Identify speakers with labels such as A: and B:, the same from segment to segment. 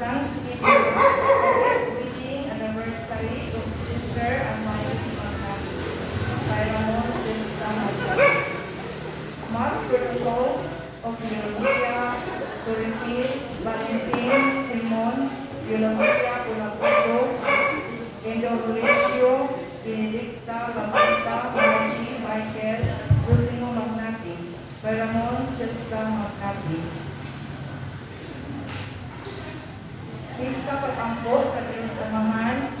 A: Thanksgiving Mass, wedding anniversary of Chester and Miley Magnati. By Ramon Silsa Magnati. Mass for the souls of Eulogia, Torrentin, Valentin, Simon, Eulogia Colasato, Endoruletio, Benedicta, Pacita, Margie, Michael, Zosimo Magnati, by Ramon Silsa Magnati. Misa pagampo sa Diyos Amahan,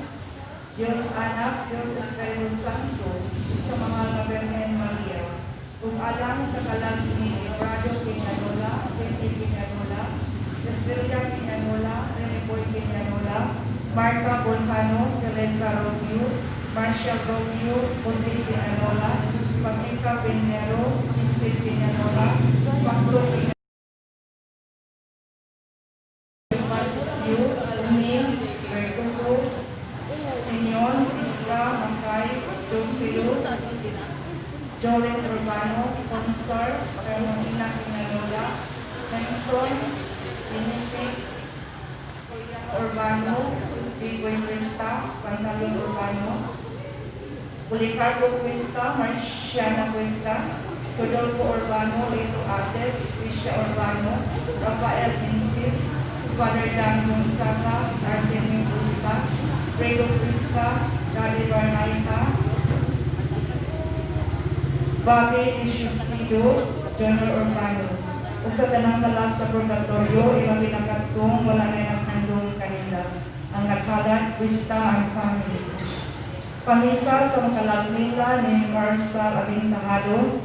A: Diyos Anak, Diyos Espiritu Santo, sa mahal na Birhen Maria. Ug alang sa kalag ni Leonardo Quinanola, Jenny Quinanola, Estrella Quinanola, Rene Boy Quinanola, Marta Volcano, Teresa Rubio, Marcia Rubio, Kunti Quinanola, Pasita Pinero, Isid Quinanola, Pacto Quinanola, Yu, Uming, Bertuco, Simeon, Isla, Makay, Jompilu, Jolens Urbano, Consar, Carmonina Quinanola, Henson, Genesee, Urbano, Bigoy Cuesta, Pantaleon Urbano, Policarpo Cuesta, Marciana Cuesta, Rodolfo Urbano, Lito Ates, Tricia Urbano, Rafael Insis, Father Dan Gonzaga, Arsenio Cuesta, Fredo Cuesta, Daddy Barnaita, Bobby Disistido, Junior Urbano. Ug sa tanang kalag sa purgatorio, ilabi na kadtong wala na naghandom kanila. Ang naghalad, Cuesta and family. Pamisa sa mga kalag nila ni Marcel Abintahado,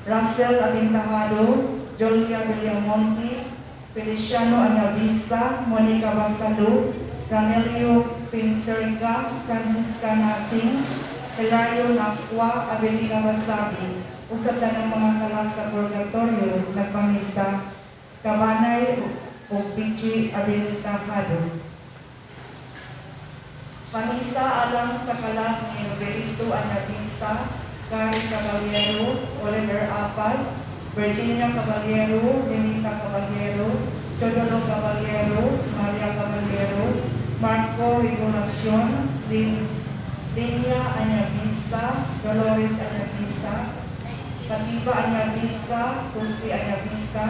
A: Russell Abintahado, Julia Villamonte, Feliciano Anyavisa, Monica Basalo, Ranelio Pinserga, Francisca Nasing, Hilario Nakwa, Abelina Basabi, ug sa tanang mga kalag sa purgatorio, nagpamisa, Kabanay ug Pichi Abintahado. Pamisa alang sa kalag ni Roberto Anavista, Gary Caballero, Oliver Apas, Virginia Caballero, Benita Caballero, Teodoro Caballero, Maria Caballero, Marco Regulacion, Linia Anyavista, Dolores Anyavista, Patiba Anyavista, Jose Anyavista,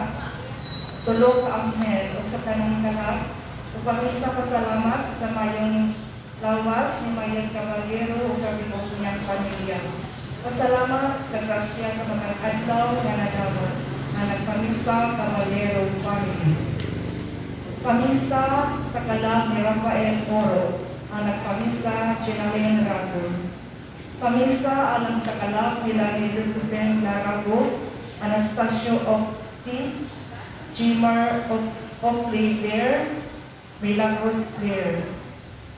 A: Tulo ka Anghel, ug sa tanang kalag, ug pamisa pasalamat sa mayong lawas ni Mayel Caballero ug sa tibuok niyang pamilya. Pasalamat sa grasya sa mga adlaw nga nadawat nga nagpamisa Caballero family. Pamisa sa kalag ni Rafael Oro ang nagpamisa Chinalyn Ragos. Pamisa alang sa kalag nila ni Josephine Larago, Anastasio Octi, Jimar Oplider, Milagros Claire.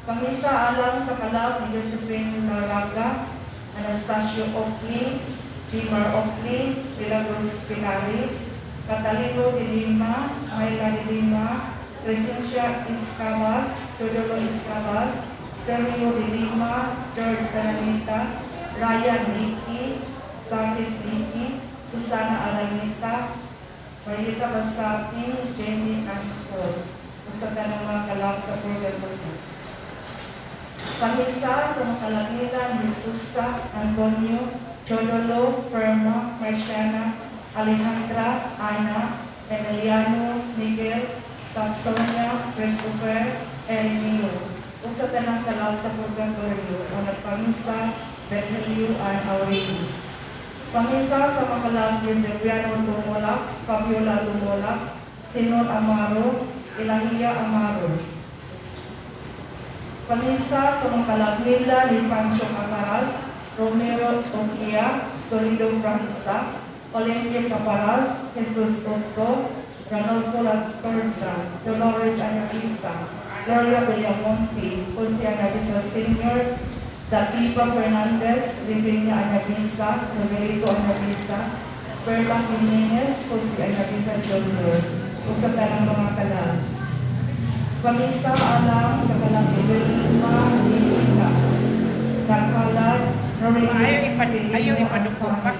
A: Pamisa alang sa kalag ni Josephine Laraga, Anastasio Ocli, Jimar Ocli, Milagros Pilari, Catalino de Lima, Mayla de Lima, Crescencia Escabas, Teodoro Escabas, Sergio de Lima, George Salamita, Ryan Nicky, Sakis Nicky, Susana Alamita, Marita Basati, Jenny Angkor. Ug sa tanang mga kalag sa purgatorio. Pamisa sa mga kalag nila ni Susa, Antonio, Chololo, Ferma, Marciana, Alejandra, Ana, Emiliano, Miguel, Tatsonia, Christopher, Erimio. Ug sa tanang kalag sa purgatorio, o nagpamisa, Virgilio and Aurelio. Pamisa sa mga kalag ni Cipriano Tumulak, Fabiola Tumulak, Sinon Amaro, Ilahia Amaro. Pamisa sa mga kalag nila ni Pancho Caparas, Romero Okia, Solido Franza, Olimpio Caparas, Jesus Otto, Ranolfo Latorza, Dolores Anavisa, Gloria Villamonte, Jose Anavisa Sr., Datiba Fernandez, Livinia Anavisa, Rogelito Anavisa, Perla Jimenez, Jose Anavisa Jr., ug sa tanang mga kalag. Pamisa alang sa kalag ni Wilma Lilita, Naghalad, Noreen
B: Ayaw ipadukot pa.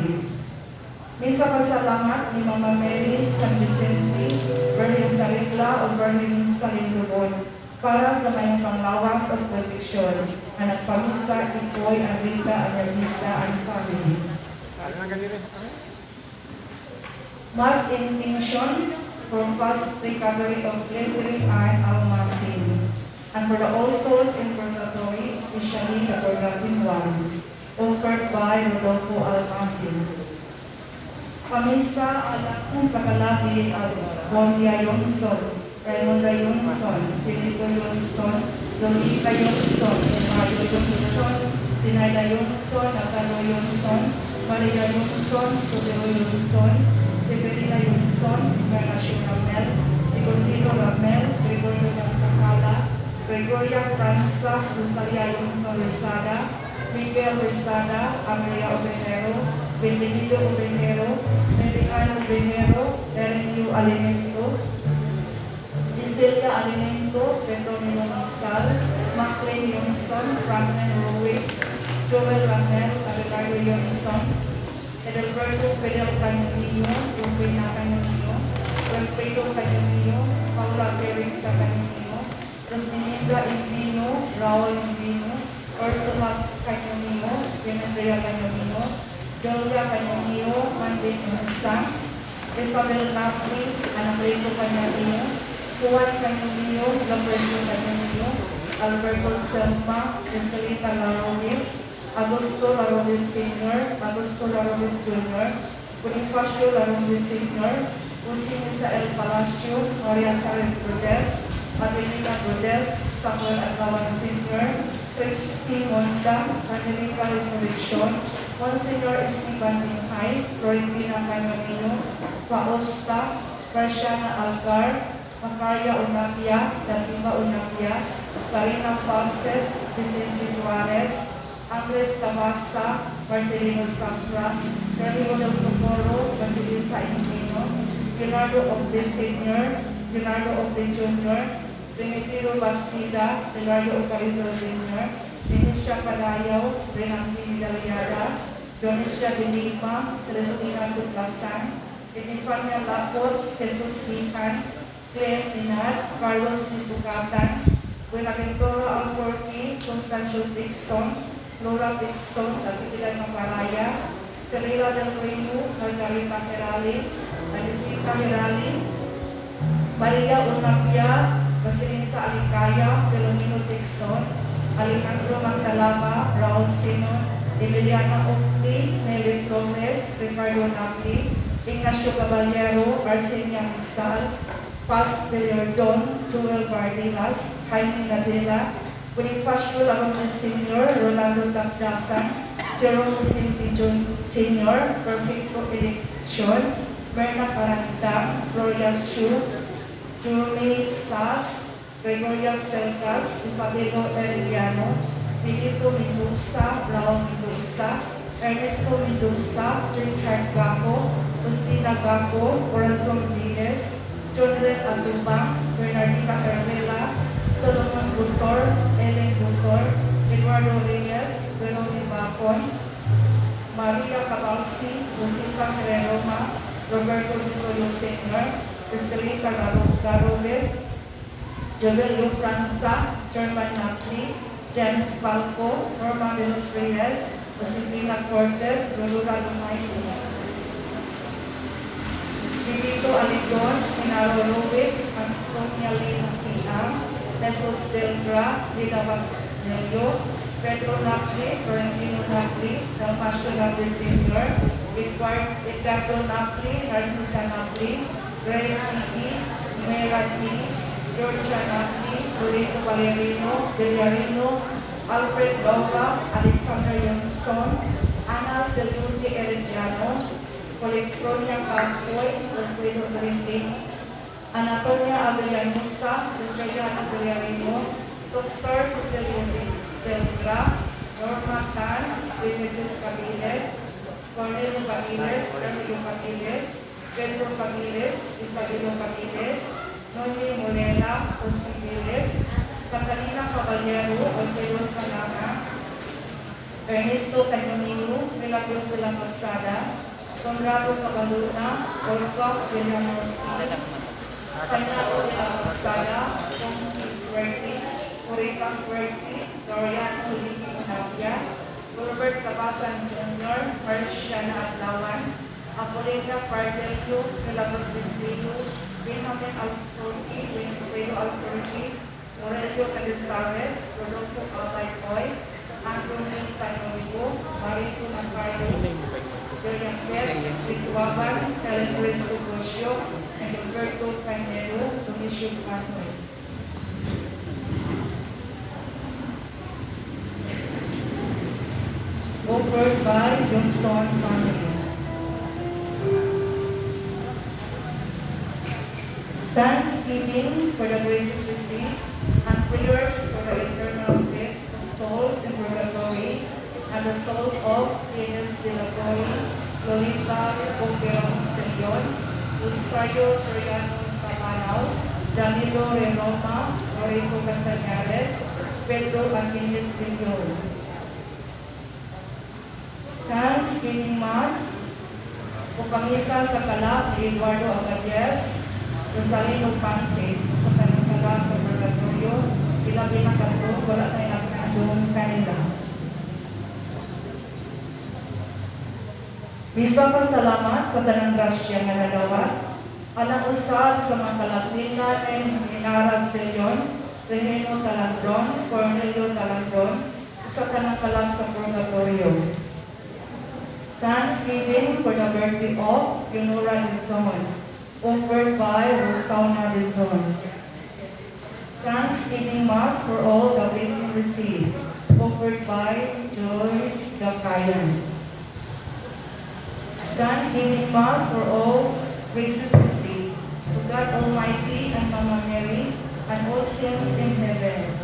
A: Misa pasalamat ni Mama Mary San Vicente, Birhen sa Regla o Birhen sa Lindubon, para sa mayong panglawas o proteksyon. Ang nagpamisa, Ikoy, Anrita, Anarisa, and family. Mass intention for fast recovery of Glycerin and Almacin, and for the all souls in purgatory, especially the forgotten ones, offered by Rodolfo Almacin. Pamisa alang sa kalagi Albonia Yonson, Raymunda Yonson, Filipo Yonson, Dolita Yonson, Mario Yonson, Sinaida Yonson, Natalo Yonson, Maria Yonson, Sotero Yonson, Severina Yonson, Encarnacion Ramel, Segundino Ramel, Gregorio Magsakala, Gregoria Pranza, Rosalia Yonson Rizada, Miguel Rizada, Andrea Obejero, Bienvenido Obejero, Meriano Obejero, Erenio Alimento, Cecilia Alimento, Petronilo Misal, Maclean Yonson, Franklin Ruiz, Joel Ramel, Abelardo Yonson, Edelberto Fidel Cañonillo, Rufina Cañonillo, Wilfredo Cañonillo, Paula Teresa Cañonillo, Rosmelinda Indino, Raul Indino, Ursula Cañonillo, Demetria Cañonillo, Julia Cañonillo, Mandy Musa, Isabel Lacri, Anacleto Cañonillo, Juan Cañonillo, Lamberto Cañonillo, Alberto Selma, Estelita Larones, Augusto Larones Sr., Augusto Larones Jr., Bonifacio Larones Sr., Jose Misael Palacio, Maria Torres Burdel, Adelina Burdel, Samuel Agawan Sr., Christy Monda, Angelica Resurrection, Monsignor Esteban Linghay, Florentina Cañonillo, Fausta, Persiana Algar, Macaria Unakia, Datima Unakia, Karina Falses, Vicente Juarez, Andres Tabasa, Marcelino Safra, Sergio del Socorro, Basilisa Indino, Leonardo Ocde Sr., Leonardo Ocde Jr., Demetrio Bastida, Leonardo Ocarizo Sr., Denicia Palayaw, Renanti Medaliada, Dionisio de Lima, Celestina Tutlasan, Epifania Lapot, Jesus Lihan, Glenn Linat, Carlos Nisukatan, Buenaventura Alporqui, Constancio Dixon, Laura Dixon, Nagpipilan Maparaya, Cirila Del Rio, Margarita Ferali, Anisita Herali, Maria Unapia, Basilisa Alicaya, Filomeno Dixon, Alejandro Magdalama, Raul Sinon, Emiliana Ocli, Nelly Flores, Ricardo Napli, Ignacio Caballero, Arsenia Misal, Paz Villardon, Joel Bardilas, Jaime Nadela, Bonifacio Larones Sr., Rolando Tapdasan, Jerome Vicente Sr., Perfecto Election, Berna Carantang, Gloria Shu, Jeremy Sas, Gregoria Selcas, Isabelo Herediano, Benito Mendoza, Raul Mendoza, Ernesto Mendoza, Richard Gaco, Justina Gaco, Corazon Diaz, Jonathan Atubang, Bernardita Herrera, Solomon Butor, Ellen Butor, Eduardo Reyes, Veroni Bacon, Maria Cabalsi, Rosita Herreroma, Roberto Bisoyo Sr., Estelita Garoves, Jovelio Pranza, German Napli, James Falco, Norma de los Reyes, Josefina Cortez, Lolura Lumay. Benito Alidon, Genaro Ruiz, Antonia Lina Piang, Jesus Delgra, Lina Basnello, Pedro Napli, Florentino Napli, Dalmacio Napli Sr., Ricardo Napli, Narcisa Napli, Grace C.E., Mera D., Georgia Napli, Loreto Valerino, Villarino, Alfred Loba, Alexander Yonson, Ana Zelunde Herediano, Colectronia Campoy, Wilfredo Tolentino, Anatolia Avellanosa, Luciana Villarino, Dr. Cecilio Delgra, Norma Tan, Remedios Cabiles, Cornelio Cabiles, Sergio Cabiles, Pedro Cabiles, Isabelo Cabiles, Nonie Morena, Jose Viles, Catalina Caballero, Alfredo Calama, Ernesto Cañonillo, Milagros de la Calzada, Conrado Cabaluna, Olga
B: Isa
A: Villanorte,
B: lang man.
A: Fernando de la Posada, Tommy Suerte, Purita Suerte, Doriano Liki Monavia, Wilbert Cabasan Jr., Marciana Adlawan, Apolina Pardelio, Milagros Delfino, Benjamin Alforti, Winifredo Alforti, Aurelio Canizares, Rodolfo Abaycoy, Andrew Tanoigo, Marito Macario, William Pep, Lituaban, Helen Grace Obrosio, and Gilberto Cañedo, Domitius Panoy. Offered by Johnson family. Thanksgiving for the graces received and prayers for the eternal peace of souls in purgatory and the souls of Venus de la Torre, Lolita Operon Senior, Rosario Soriano Tamanao, Danilo Renoma, Loreto Castañares, Pedro Angeles Senior. Thanksgiving Mass o pamisa sa kalag ni Eduardo Abadies, Rosalino Panse, sa tanang kalag sa Purgatorio, ilabi na kadto, wala na naghandom kanila. Misa pasalamat sa tanang grasya nga nadawat, alang usab sa mga kalag nila Inara Selion, Regino Talandron, Cornelio Talandron, ug sa tanang kalag sa Purgatorio. Thanksgiving for the birthday of Leonora Dizon, offered by Rosauna Dizon. Thanksgiving Mass for all the blessing received, offered by Joyce Gakayan. Thanksgiving Mass for all graces received, to God Almighty and Mama Mary, and all saints in heaven.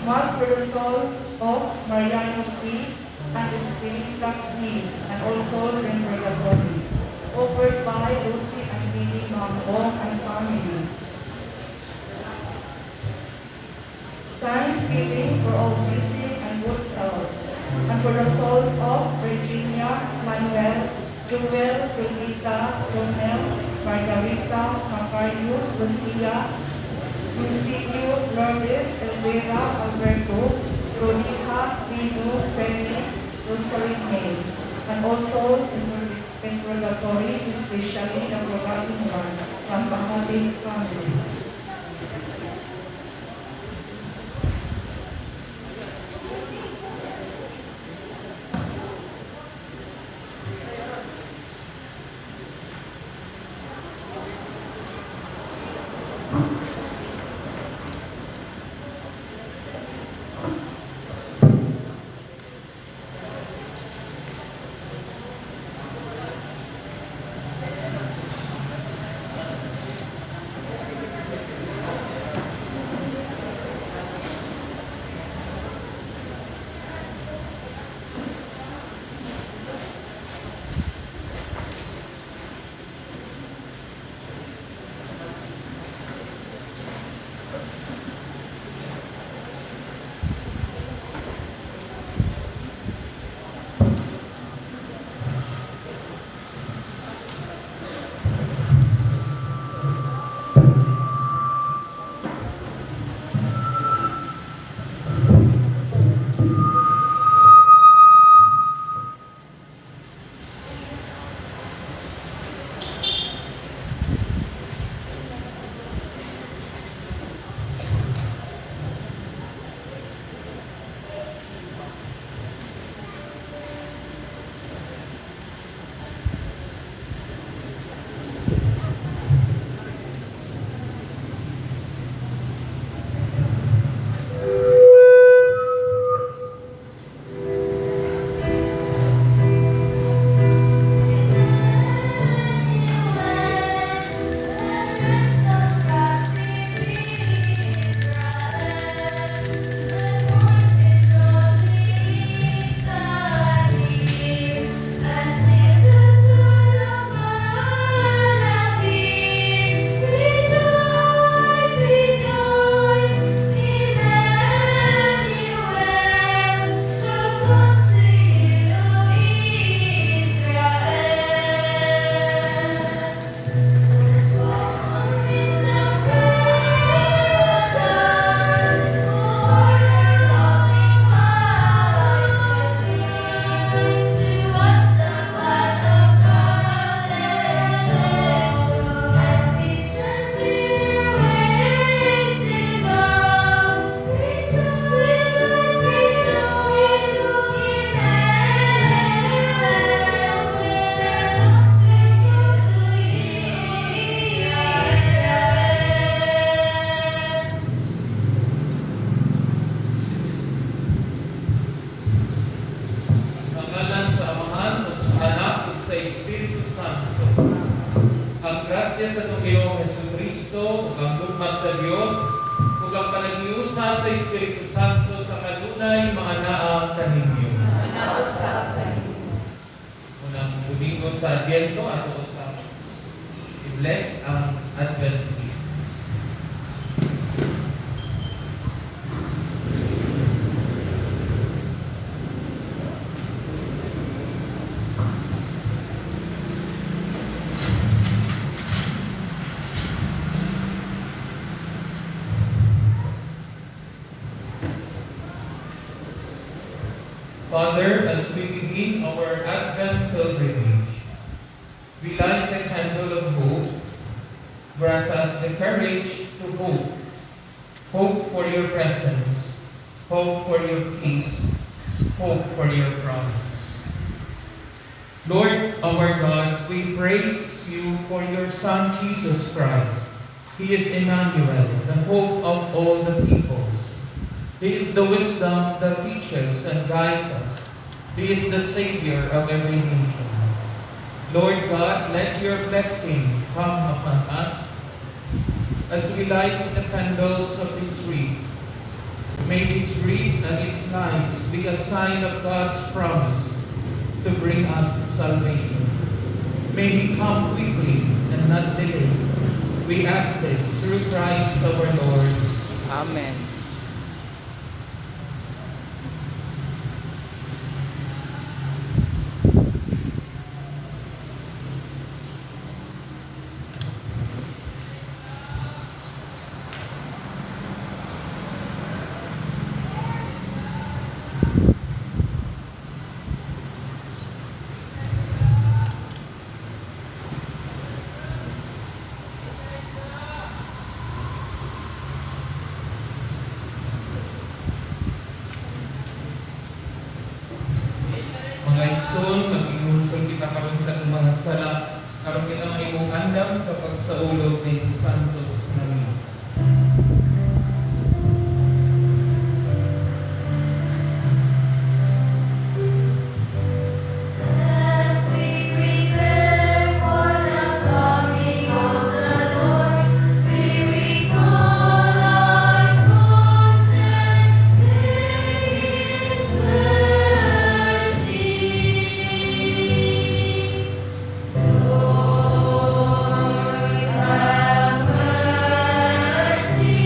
A: Mass for the soul of Mariano P. and Estelita P. and all souls in purgatory. Offered by Lucy and Billy Mambo and family. Thanksgiving for all blessing and good health, and for the souls of Virginia, Manuel, Joel, Julita, Jonel, Margarita, Macario, Lucia, Lucidio, Lourdes, Elvira, Alberto, Rodita, Lino, Penny, Rosaline May, and all souls in purgatory, especially the forgotten one from Bahali family.
B: sa Espiritu Santo, sa kanunay maanaa kaninyo.
C: Manausab kanimo.
B: Unang Domingo sa Adbyento, ato sa i-bless ang Advent Week. Father, as we begin our Advent pilgrimage, we light the candle of hope. Grant us the courage to hope. Hope for your presence, hope for your peace, hope for your promise. Lord, our God, we praise you for your Son, Jesus Christ. He is Emmanuel, the hope of all the peoples. He is the wisdom that teaches and guides us. He is the Savior of every nation. Lord God, let your blessing come upon us as we light the candles of this wreath. May this wreath and its lights be a sign of God's promise to bring us salvation. May He come quickly and not delay. We ask this through Christ our Lord.
D: Amen.
B: Mga igsoon, mag-inusol kita karon sa atong mga sala aron kita mahimong andam sa pagsaulog ning Santos nga Misa.
C: As we prepare for the coming of the Lord, we recall our thoughts and His mercy. Lord, have mercy. Lord, have mercy.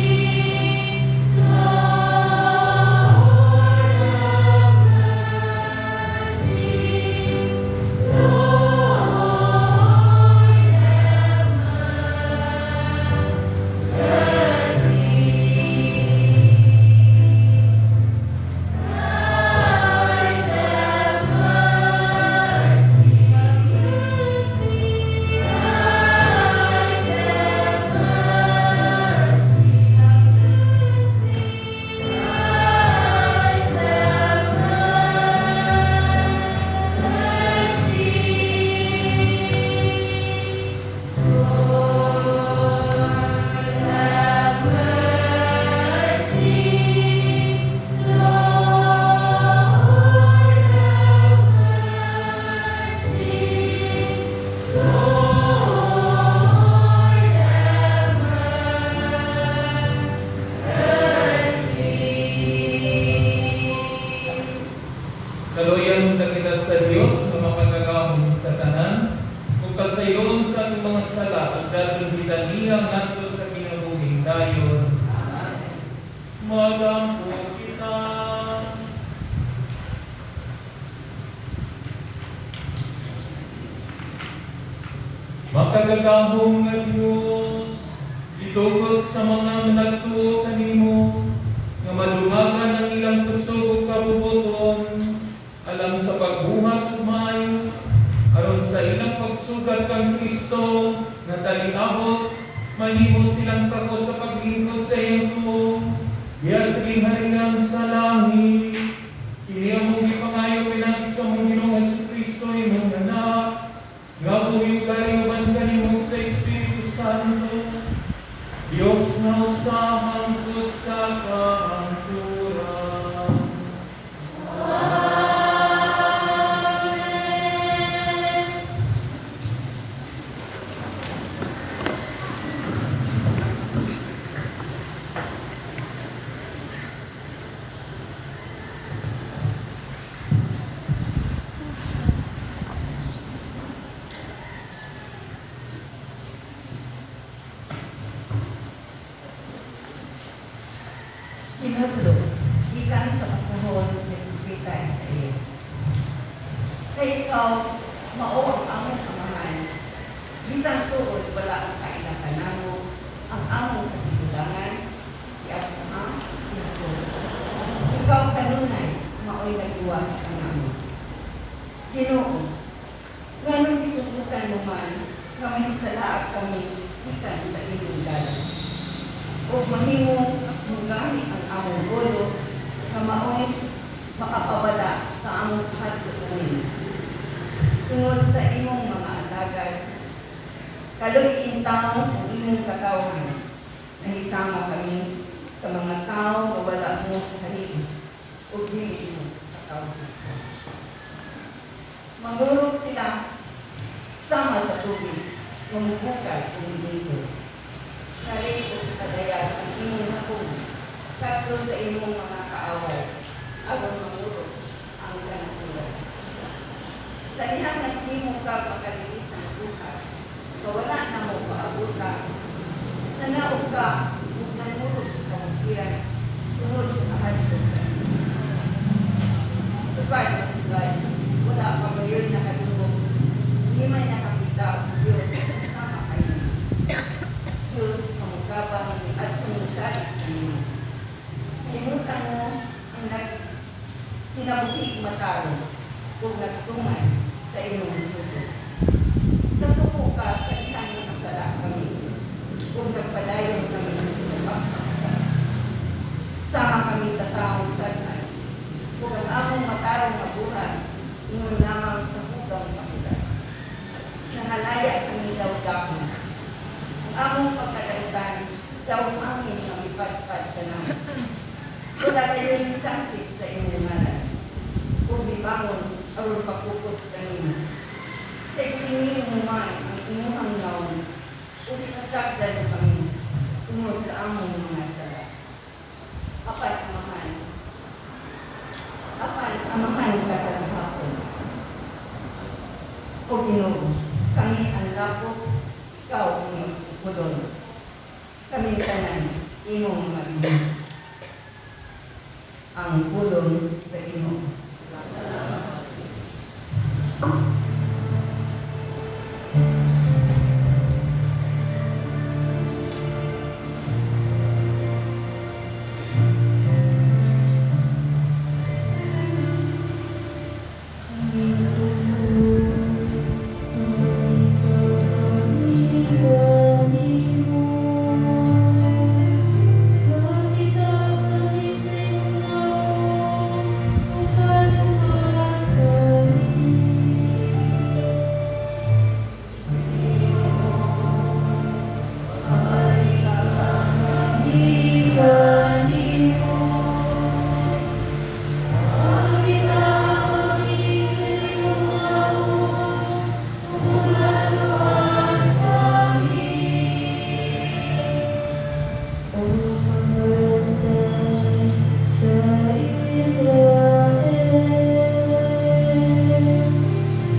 C: Lord, have mercy. Christ, have mercy. Christ, have mercy. Christ, have mercy. Lord, have mercy. Lord, have mercy. Lord, have mercy.
B: Kaluyan ta kita sa Dios nga makagagahom sa tanan, ug pasaylon sa atong mga sala ug daton kita niya ngadto sa kinabuhing dayon. Magampo kita. Makagagahom nga Dios, itugot sa mga nagtuo kanimo nga madungagan ang ilang kusog ug kabubuton alang sa pagbuhat ug maayo, aron sa ilang pagsugat kang Kristo nga taliabot, mahimo silang tako sa paglingkod sa iyang tuo diya sa gingharian sa langit. Kini among gipangayo pinaagi sa among Ginoong Hesukristo, imong Anak, nga buhi uban kanimo sa Espiritu Santo, Dios nga usa hangtod sa kahangturan.
C: Amen.
D: Hinadlok, gikan sa pasahon ni Propeta Isaias. Kay ikaw, mao ang among Amahan. Bisan tuod wala ang kaila kanamo, ang among katigulangan, si Abraham, si Jacob. Ikaw kanunay, mao'y nagluwas kanamo. Ginoo, nganong gitugutan mo man nga mahisalaat kami gikan sa imong dalan o mahimong mugahi ang among ulo nga mao'y makapawala sa among kahadlok kanimo. Tungod sa imong mga alagad, kaluy intawon ang imong katawhan. Nahisama kami sa mga tao nga wala mo halin ug dili mo katawhan. Mangurog sila sama sa tubig, mamubukal ug muligo. Kari ug kadayag ang imong hukom kadto sa imong mga kaaway, aron mangurog ang kanasuran. Sa dihang naghimo kag makalinisan buhat, nga wala na mo paabuta, nanaog ka ug nangurog kabukiran tungod sa kahadlok kanimo. Sugay masugay, wala pa gayoy nakadungog, ni may nakakita og Dios sama kanimo. Diyos, kamugabang ni adtong salig kanimo. Kalimutan mo ang kinabuhi matarong ug nagtuman sa imong sugo. Kasuko ka sa dihang nakasala kami ug nagpadayon kami sa pagpakasala. Sama kami sa taong sad-an ug ang among matarong nga buhat ingon lamang sa hugang pahulat. Nangalaya kami daw gapon. Ang among pagkadautan daw hangin nga mipadpad kanamo. Wala kayo nisangkit sa imong ngalan ug mibangon aron pagkupot kanimo. Kay gilingi mo man ang imong nawong ug ipasagdan mo kami tungod sa among mga sala. Apan Amahan ka sa gihapon. O Ginoo, kami ang lapok, ikaw ang magpupulong. Kami tanan, imong mga binuhat. Ang pulong sa Ginoo.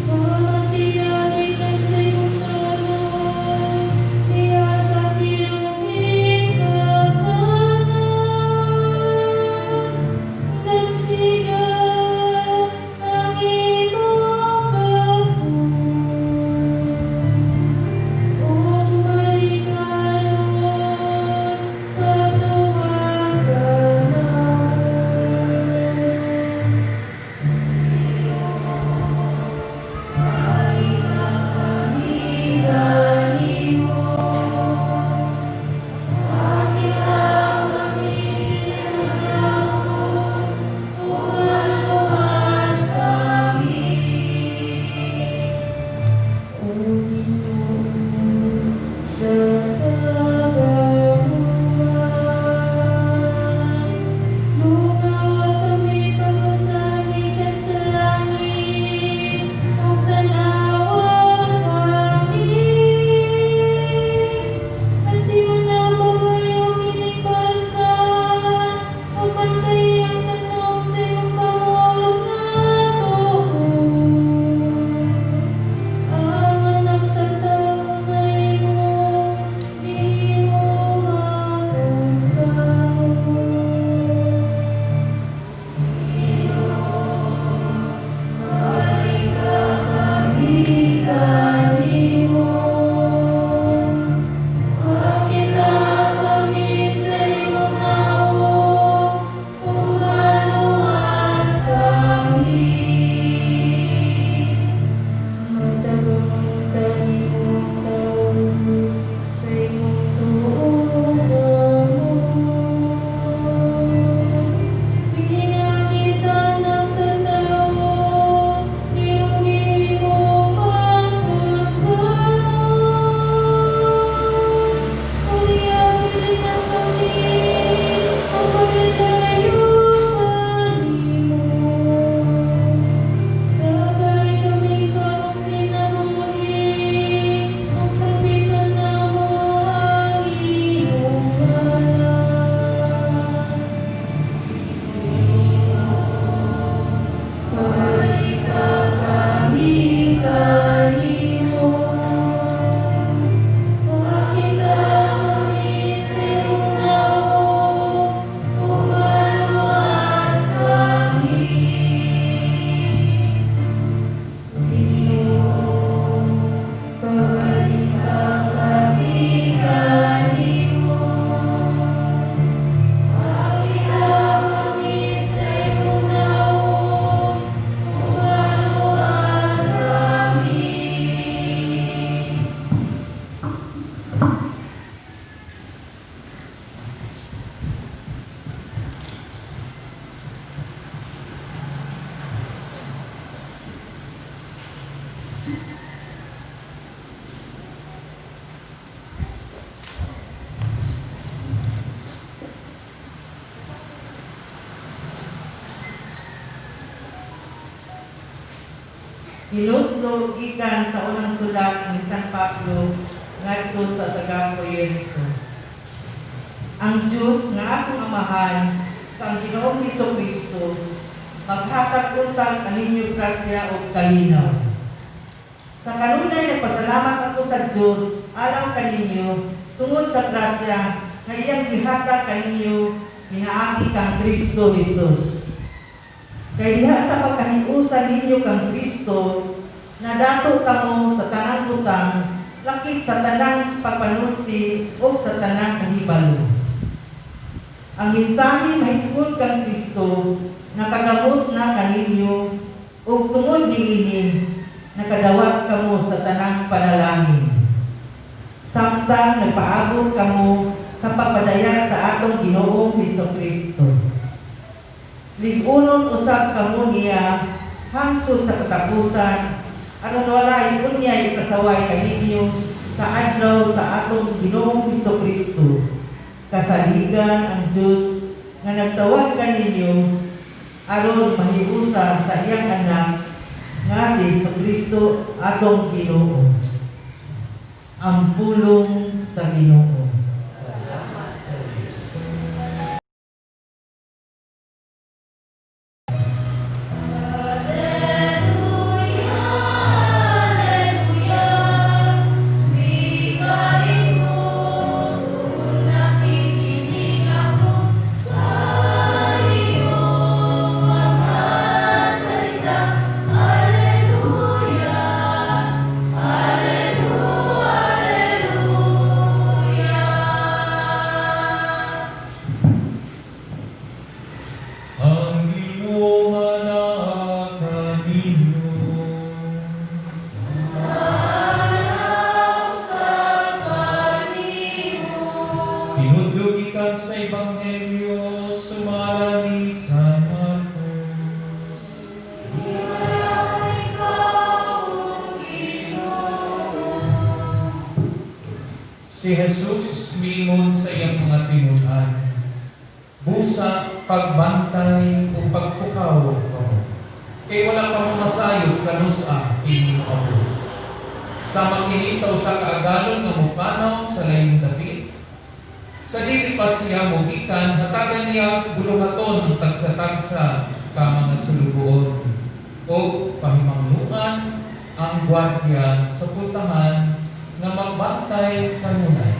C: Sa imong trono, diya sa kiloming.
E: Hinutlo gikan sa unang sulat ni San Pablo ngadto sa taga Corinto. Ang Dios nga atong Amahan kang Ginoong Kristo maghatag untag kaninyo grasya ug kalinaw. Sa kanunay nagpasalamat ako sa Dios alang kaninyo tungod sa grasya nga iyang gihatag kaninyo pinaagi kang Kristo Jesus. Kay diha sa pagkahiusa ninyo kang Kristo, nadato kamo sa tanang butang, lakip sa tanang pagpanulti o sa tanang kahibalo. Ang mensahe mahitungod kang Kristo nakagamot na kaninyo ug tungod niini nakadawat kamo sa tanang panalangin. Samtang nagpaabot kamo sa pagpadayag sa atong Ginoong Hesus Kristo. Lig-unon usab kamo niya hangtod sa katapusan aron walay unyay ikasaway kaninyo sa adlaw sa atong Ginoong Hesus Kristo. Kasaligan ang Dios nga nagtawag kaninyo aron mahiusa sa iyang anak nga si Hesus Kristo atong Ginoo. Ang pulong sa Ginoo.
B: Salamat sa Diyos.
C: Alleluia, Alleluia, Likain mo kung nakikinig ako sa iyong mga salita. Alleluia, Alleluia, Alleluia.
B: Ang Ginoo naa kaninyo.
C: Sa kanimo.
B: Hinudlo gikan sa Ebanghelyo sumala ni San Marcos.
C: Ikaw, Ginoo.
B: Si Jesus miingon sa iyang mga tinun-an, "Busa pagbantay o pagtukaw kamo. Kay wala kamo masayod kanus-a ini moabot." Sama kini sa usa ka agalon nga mopanaw sa layong dapit. Sa dili pa siya mogikan, hatagan niya buluhaton ang tagsa-tagsa ka mga sulugoon o pahimangnuan ang gwardiya sa pultahan nga magbantay kanunay.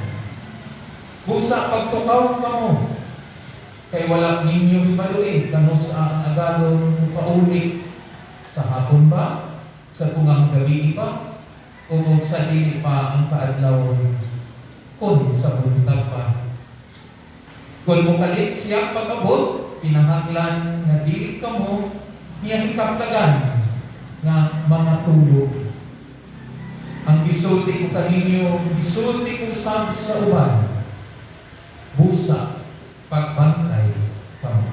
B: Busa pagtukaw kamo, kay wala ninyo hibaloi kanus-a ang agalon mopauli, sa hapon ba, sa tungang gabi pa, o sa dili pa ang kaadlawon, kun sa buntag pa. Kung mokalit siya pag-abot, pinahanglan nga dili kamo niya hikaplagan nga mga tulog. Ang gisulti ko kaninyo, gisulti ko sa uban, busa pagbantay kamo.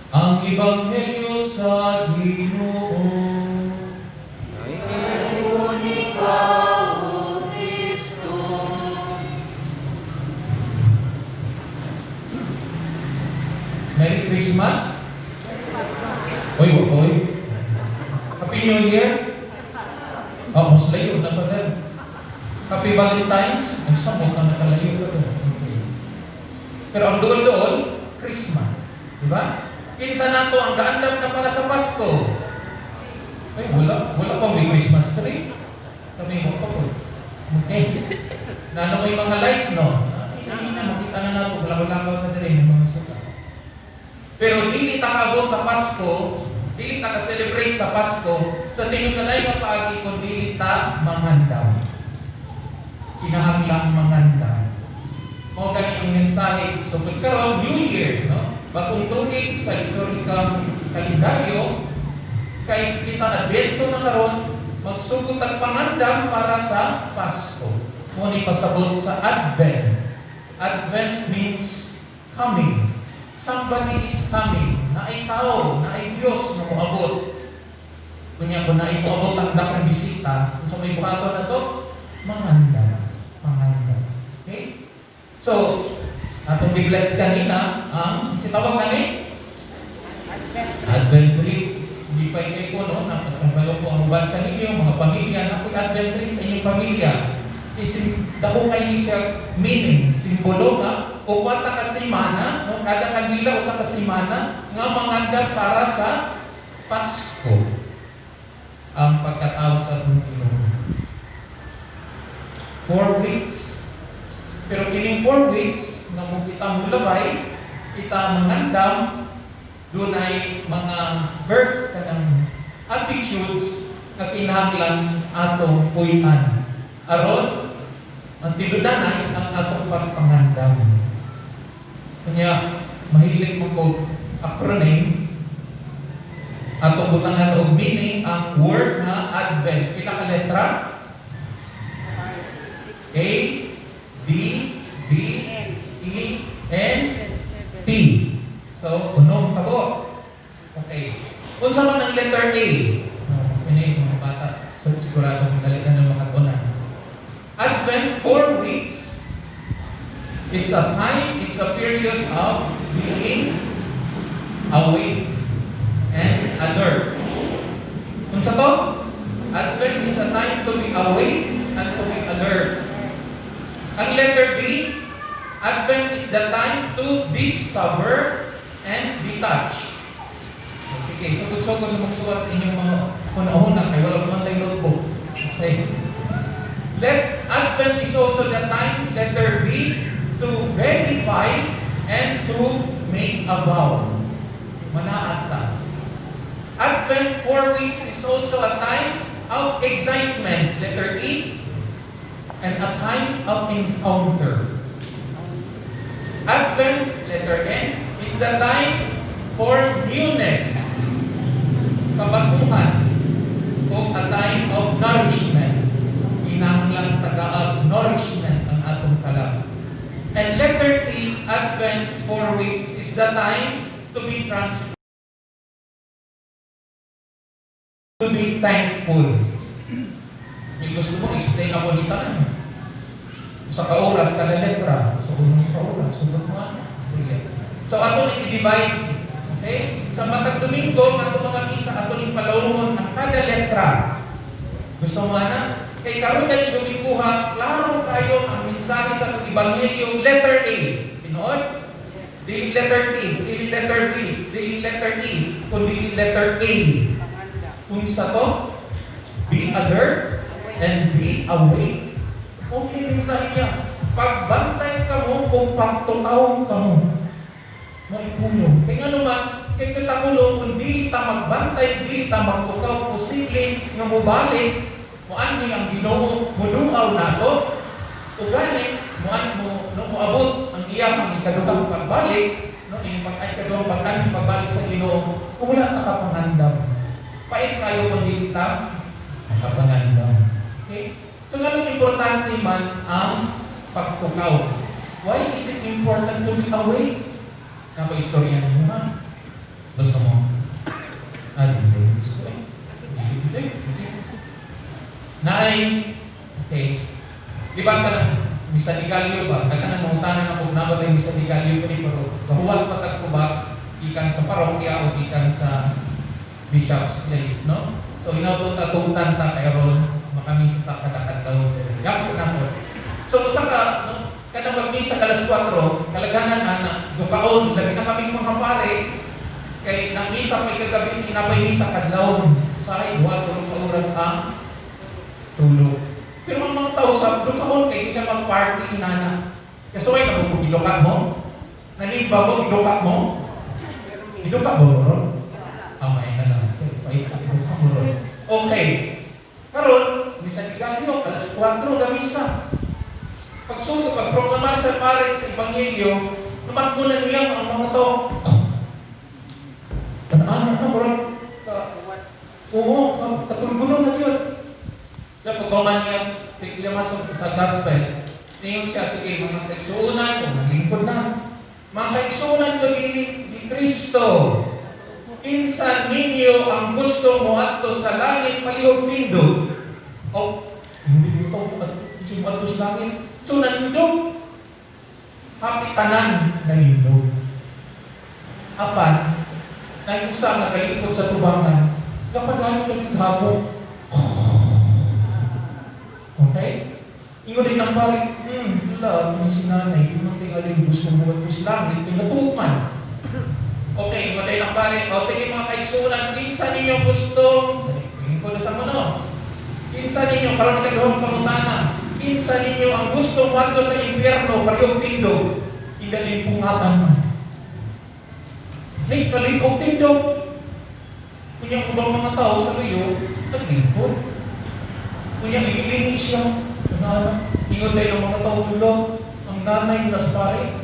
B: Ang Ebanghelyo sa Ginoo.
C: Kung ikaw, O Kristo.
B: Merry Christmas! Oy, oy. Happy New Year! Oh, mas layo na pa rin. Happy Valentine's! Ay, samot na nakalayo ka doon. Okay. Pero ang doon-doon, Christmas. Di ba? Kinsa nato ang gaandam na para sa Pasko? Ay, wala. Wala pa may Christmas tree. Kami mo pa po. Okay. Nano may mga lights, no? Ay, na, makita na nato. Wala-wala pa na rin yung mga suka. Pero dili ta kaabot sa Pasko, dili ta ka-celebrate sa Pasko, sa tinunganay nga paagi kung dili ta mangandam. Kinahanglang mangandam. Mao gani ang mensahe. So kung karon New Year, no? Bagong tuig sa liturgikang kalendaryo, kay kita Adbento na karon, magsugod tag pangandam para sa Pasko. Mo ni pasabot sa Advent. Advent means coming. Somebody is coming. Naay tao, naay Dios nga moabot. Kunya kung naay moabot ang dakong bisita, unsa may buhaton nato? Mangandam. Pangandam. Okay? So, atong gi-bless kanina ang si tawag kani? Advent tree. Lipay kay ko, no, nakakabalo ko ang uban kaninyo, mga pamilya, ako'y Advent wreath sa inyong pamilya. Isin, dako kay ni siya meaning, simbolo nga, upat ka semana, no, kada kandila usa ka semana, nga mangandam para sa Pasko. Ang pagkatao sa atong Ginoo. 4 weeks. Pero kining 4 weeks, nga mo kita mulabay, kita mangandam, dunay mga birth kanang attitudes nga kinahanglan atong puy-an. Aron ang tinudanay ang atong pagpangandam. Kanya mahilig mo ko acronym, atong butangan og meaning ang word nga Advent. Pila ka letra? A D V E N T. So, unom ka. Okay. Unsa man ang letter A? Oh, ini mga bata. So, sigurado dali ka na makatunan. Advent, 4 weeks. It's a time, it's a period of being awake and alert. Unsa to? Advent is a time to be awake and to be alert. Ang letter B, Advent is the time to discover and detach. So, sige, sugod-sugod na magsuwat sa inyong mga una-una kay wala pa man tayo notebook. Okay. Let Advent is also the time, letter B, to verify and to make a vow. Manaad ta. Advent, 4 weeks, is also a time of excitement, letter E, and a time of encounter. Advent, letter N, is the time for newness, kabaguhan, o a time of nourishment. Kinahanglan tagaag nourishment ang atong kalag. And letter T, Advent, 4 weeks, is the time to be transformed, to be thankful. May gusto mo, explain ako ni tanan. Sa ka-oras, kada letra. So, unang ka-oras, sunod mo ano. Sige. So, ato ning i-divide. Okay? Sa matag Domingo, ato mga misa, ato ning palawon ang kada letra. Gusto mo ana? Kay karon dahil Domingo ha, klaro kayo ang mensahe sa atong ebanghelyo, letter A. Tinuod? Dili letter T, dili letter B, dili letter E, kundi letter A. Unsa to? Be alert and be awake. Okay mensahe niya. Pagbantay ka mo kung pagtukaw ka mo. Maipulong. Kaya nga naman, kay kita kulo, kung dili ta magbantay, dili ta magtukaw, posible nga mobalik, muanhi ang Ginoo, muduaw nato, o gani, muan mo, no, moabot ang iyang ikaduhang pagbalik, no, iyang pag ay ikaduhang pag pagbalik sa Ginoo, kung wala ta kapangandam. Pait kayo kung dili ta kapangandam. Okay? So, nganong importante man ang pagtukaw? Why is it important to be awake? Napa-istorya ninyo ha? Gusto mo? Ah, hindi. Gusto eh. Hindi. Hindi. Naay, okay. Di ba ka ng Misa de Gallo ba? Kaya nang mangutanan ako na ba tayo Misa de Gallo pa pero gahuwat pa tag ko ba gikan sa parokya o gikan sa Bishop's Place, no? So inabot ta tungtan ta kay ron makamisa ta kada kadlaw. Yapo na ko. So usa ka no, kada magmisa alas 4, kalaganan ana, dukaon labi na kaming mga pare kay nang misa pay kagabi tinapay misa kadlaw. Usahay duha tulo ka oras ang tulog. Pero ang mga tao sa dukaon kay di ka mag-party nana. Kasi way na giduka mo? Nanimba mo, giduka mo? Giduka mo ron? Amay na lang. Okay, pait giduka mo ron. Okay. Karon, misa de Gallo, alas 4 gamisa. Pagsulod, pagproklamar sa pare sa Ebanghelyo, namatgunan niya ang mga tao. Tanaan na, murag, ka, oo, katulgunon na yun. Sa pagkaman niya, tiglima sa gospel, niyon siya, sige, mga kaigsuonan, kung naglingkod na, mga kaigsuonan ko ni Kristo, kinsa ninyo ang gusto mo adto sa langit palihog nindot. O, hindi mo ito, gusto mo adto sa langit. So, nandog. Happy tanan nahindog. Apan, nang isa nga galingkod sa tubangan, Kapag ano lang. Okay? Ingon din ang pare, wala, ni si nanay, di man tingali gusto mo ko sa langit, pinatuot man. Okay, ingon din ang pare, o sige, mga kaigsunan, kinsa ninyo gusto, ingon ko na sa mono, kinsa ninyo, karon ikaduhang pangutana, kinsa ninyo ang gusto moadto sa impyerno, parehong tindog, inalimpungatan man. Nay, kalipong tindog. Kunya ang ubang mga tao sa luyo, naglingkod. Kunya, lingi siya. Ano, ingon dahil ang mga tao tulo, ang nanay nas pare.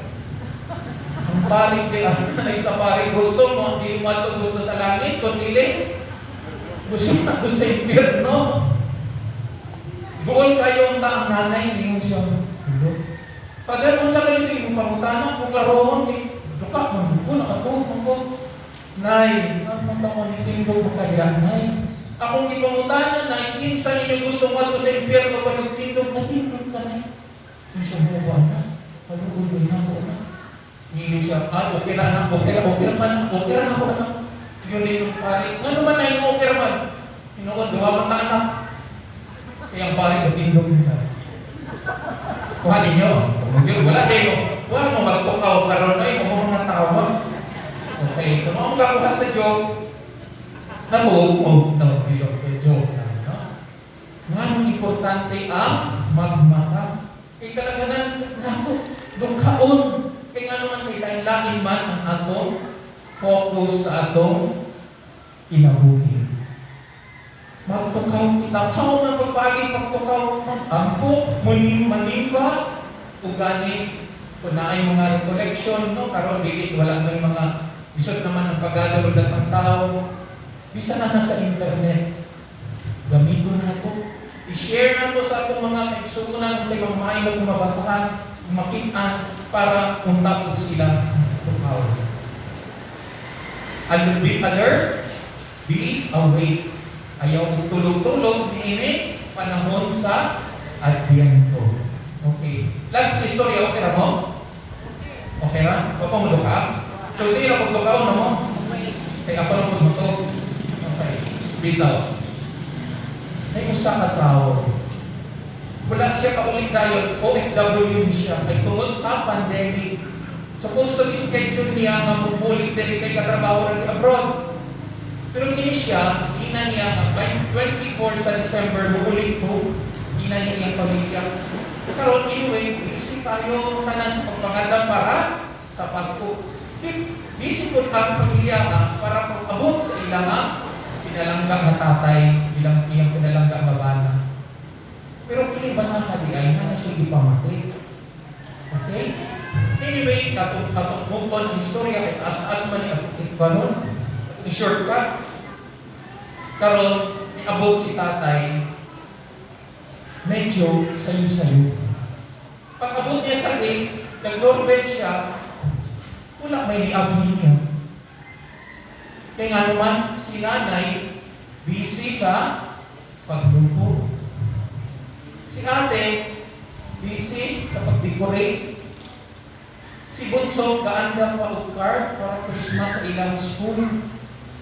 B: Ang pare, di ang nanay sa pare, gusto mo, dili mo ato gusto sa langit, kung dili, gusto na to sa impyerno. Guol kayo ang taang nanay, ingon siya, tulo. Pag sa ganito, imong pangutana, kung klarohon, kay, duka, man ko, nakatuog man ko. Nay, ang mga ko ni tindog makadiyan, nay. Akong gipangutana, nay, kinsa ninyo gusto mo sa impyerno pag tindog, natindog ka, nay. Kinsa mo ba na? Kaluoy na ako na. Ngilin siya, ah, okay na anak, okay ra, okay ra ka anak, okay ra na ako anak. Yun din yung pare. Nga naman na yung okay ra man. Hinuon, duha man na anak. Kaya ang pare, natindog minsan. Kuha ninyo. Yun, wala din mo. Wala mo magtukaw karon ay mo mga tawa. Okay, kung ako kakuha sa joke, natuog mo, no, joke, joke na, no? Nga nung importante ang magmata. Kay kalaganan nato, dukaon. Kay nga naman kay lain-lain man ang atong focus sa atong kinabuhi. Magtukaw kita. Sa unang pagpaagi, pagtukaw, mag-ampo, muning manimba, ug gani, kung naay mga recollection, no, karon dili wala may mga bisod naman ang pagdalo og daghang tao, bisan na nasa internet, gamiton nato. I-share nato sa atong mga kaigsuonan sa ibang maayo nga mabasahan, makitaan para unta og sila tukaw. And be alert, be awake. Ayaw og tulog-tulog niini panahon sa Adbyento. Okay. Last istorya, okay ra mo? Okay ra? Wa pa mo duka? So, di na kog dukaon na mo? Kay ako lang mo. Okay. Bitaw. May usa ka tawo. Wala siya kaulit dayon, OFW siya kay tungod sa pandemic. Supposed to be schedule niya nga mubulit diri kay katrabaho ra abroad. Pero kini siya, ina niya nga by 24 sa December mubulit to, ina niya iyang pamilya. Karon anyway, busy tayo tanan sa pagpangandam para sa Pasko. Busy po ang pamilya ha, para pag-abot sa ilang pinalangga nga tatay, ilang iyang pinalangga nga bana. Pero kini bana di ay na siya gipamatay. Okay? Anyway, katong katong move on ang istorya kay taas-taas man ni atong karon. I-shortcut. Karon, niabot si tatay, medyo sayo-sayo. Pag abot niya sa gate, nag-doorbell siya, wala may niabot niya. Kaya nga naman, si nanay, busy sa pagluto. Si ate, busy sa pag-decorate. Si Bunso, gaandam pa og card para Christmas sa ilang school.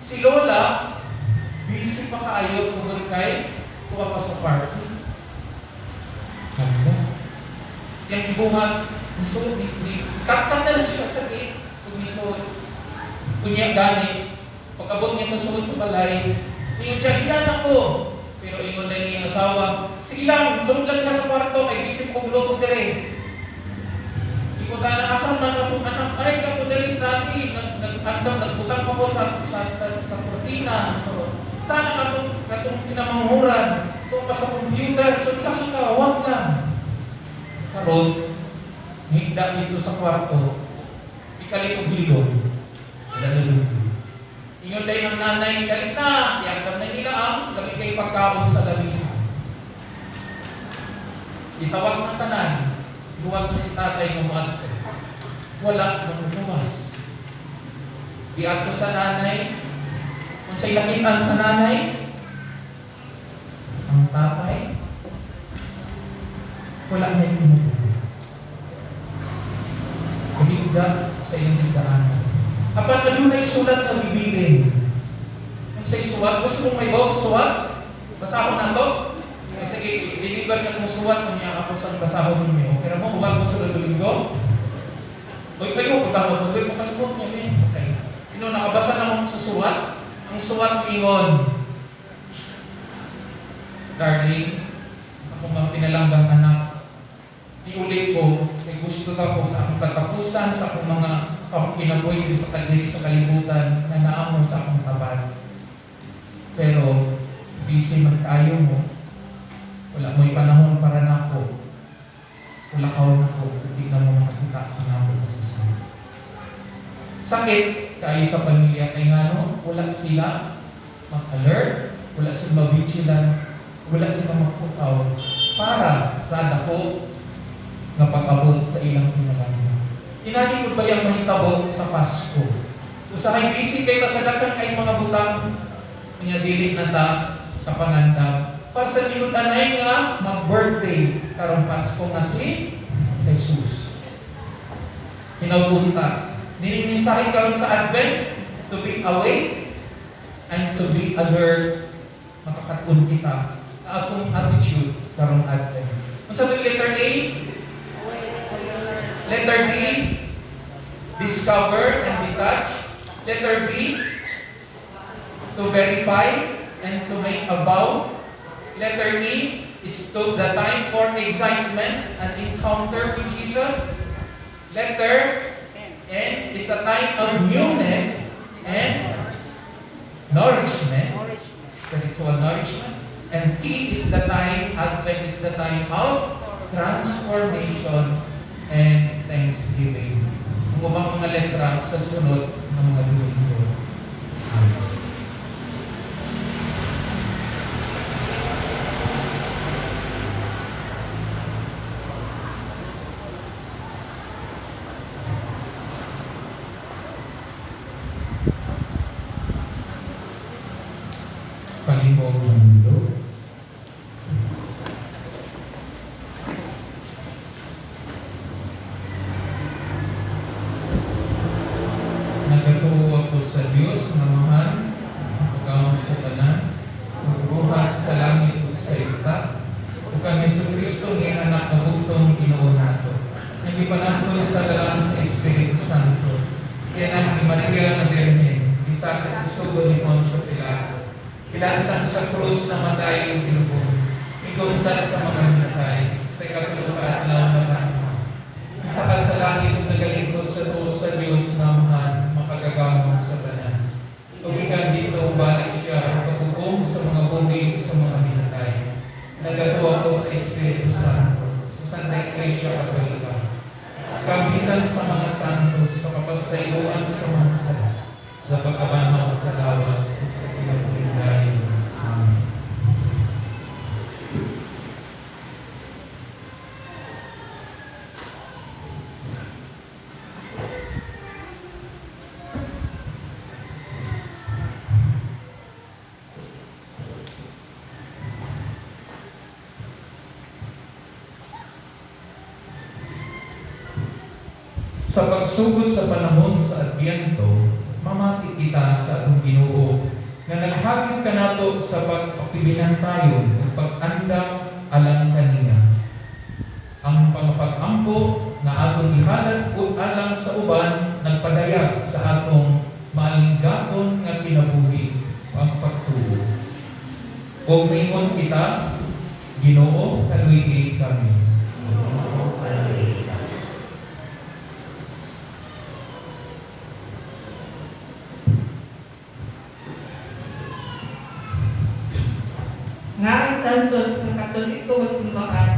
B: Si Lola, busy pa kaayo tungod kay tuwa pa sa party. Ganda. Yang gibuhat, gusto, di, kat na lang siya sa gate, kung gusto, kunya gani, pag-abot niya sa sulod sa balay, ingon siya, "Gilan ako." Pero ingon lang niya asawa, "Sige lang, sulod lang ka sa kwarto, kay busy ko luto dire." Ingon na, "Asan man akong anak?" "Ay, ako diri tati, nag-andam, nagbutang pa ko sa kurtina." So, sana katong, katong pinamanghuran, ito pa sa computer, so ikaw lang ka, wag lang. Karon, higda dito sa kwarto, ikalit og hilom. Sila. Ingon day ng nanay, "Galit na, iagam na nila ang labi kay pagkaon sa lamisa." Gitawag ng tanan, duwag mo si tatay nga moadto. Wala manuwas. Diadto sa nanay, kung sa ilakitan sa nanay, ang tatay, wala na yung tinutukoy. Higda sa iyong higdaan. Apan adunay sulat na gibilin. Unsay suwat? Gusto mong may sa suwat? Basahon na to? O sige, i-deliver ka kung suwat niya ako sa basahon ninyo. Pero mo, huwag mo sa Linggo. Uy, kayo, punta ko, uy, makalimot niya eh. Okay. Ino, nakabasa na mo sa suwat? Ang suwat ingon, "Darling, ako nga pinalanggang anak, iulit ko, kay gusto ka ko sa akong katapusan, sa akong mga kinabuhi diri sa diri sa kalibutan, na naa mo sa akong taban. Pero, busy man kaayo mo, wala mo'y panahon para nako, ulakaw nako, hindi na mo makakita ang ako katapusan." Sakit kaayo sa pamilya kay ngano, wala sila mag-alert, wala sila ma-vigilant, wala sila magpukaw para sa dako nga pag-abot sa ilang pinalangga. Inani ko ba yung mahitabo sa Pasko? Usahay busy kay ta sa daghan kay mga butang, kanya dili na ta kapangandam para sa tinud-anay nga mag-birthday karong Pasko nga si Jesus. Hinawpunta. Nining mensahe karon sa Advent, to be awake and to be alert, makakatun kita na atong attitude karong Advent. Unsa to'y letter A? Letter D, discover and detach. Letter B, to verify and to make a vow. Letter E is to the time for excitement and encounter with Jesus. Letter N is a time of newness and nourishment, spiritual nourishment. And T is the time, Advent is the time of transformation and thanksgiving. Ang ubang mga letra sa sunod ng mga Domingo. Amen. Palihog ng mundo. Nagatuo ako sa Dios nga Amahan, makagagahom sa tanan, nagbuhat sa langit ug sa yuta, ug kang Hesukristo nga anak nga bugtong Ginoo nato. Nga gipanangkol sa lalang sa Espiritu Santo. Ginganlan ni Maria nga Birhen, gisakit sa sugo ni Poncio Pilato. Gilansan sa krus, namatay ug gilubong. Mikumsan sa mga minatay, sa ikatulo ka adlaw nabanhaw. Misaka sa langit ug nagalingkod sa tuo sa Dios nga Amahan, makagagahom sa tanan. Ug gikan didto balik siya aron paghukom sa mga buhi sa mga minatay. Nagatuo ako sa Espiritu Santo, sa Santa Iglesia Katolika, sa kaambitan sa mga santo, sa kapasayloan sa mga sala, sa pagkabanhaw sa lawas, ug sa kinabuhing dayon. Amen. Sa pagsugod sa panahon sa Adbyento, mamati kita sa atong Ginoo nga naghagit kanato sa pagpakibinantayon ug pag-andam alang kaniya. Ang pagpagampo nga atong ihalad ug alang sa uban nagpadayag sa atong maalinggaton nga kinabuhi o ang pagtuo. Ug ningon kita, Ginoo, kaluy-i kami.
C: Ginoo, kaluy-i kami.
F: Nga ang santos nga Katoliko nga simbahan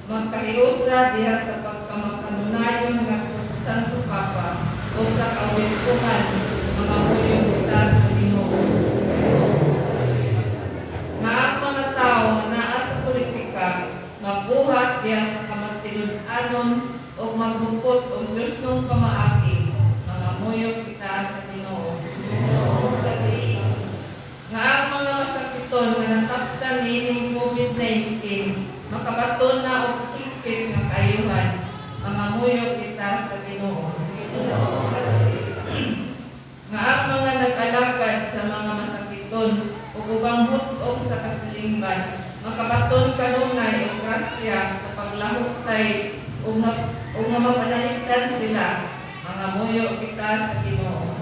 F: magkahiusa diha sa pagkamakanunayon ngadto sa Santo Papa o sa kaobispuhan, mangamuyo kita sa Ginoo. Nga ang mga tawo nga naa sa politika magbuhat diha sa kamatinud-anon ug magbukot og hustong pamaagi, mangamuyo kita sa Ginoo.
C: Ginoo, kaluy-i kami.
F: Nga ang mga masakiton nga nataptan niining COVID-19 makabaton na og higpit nga kaayuhan, mangamuyo kita sa Ginoo.
C: Ginoo, kaluy-i kami.
F: Nga ang mga nag-alagad sa mga masakiton katilingban makabaton kanunay og grasya sa paglahuktay ug nga mapanalipdan sila. Mangamuyo kita sa Ginoo.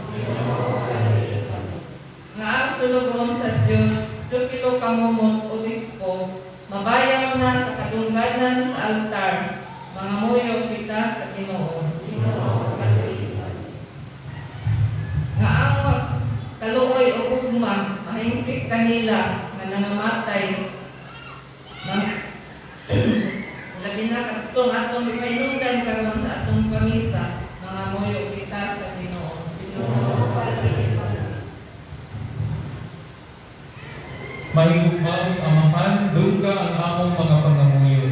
F: Nga ang sulugoon sa Dios, Teofilo Camomot, Obispo, mabayaw na sa kadungganan sa altar. Mangamuyo kita sa Ginoo. Nga ang kaluoy o gugma mahingpit kanila nga nangamatay. Labi na kadtong atong gipahinungdan karon sa atong pamisa, mangamuyo kita sa Ginoo.
B: Mahigugmaong Amahan, dungga ang among mga pangamuyo.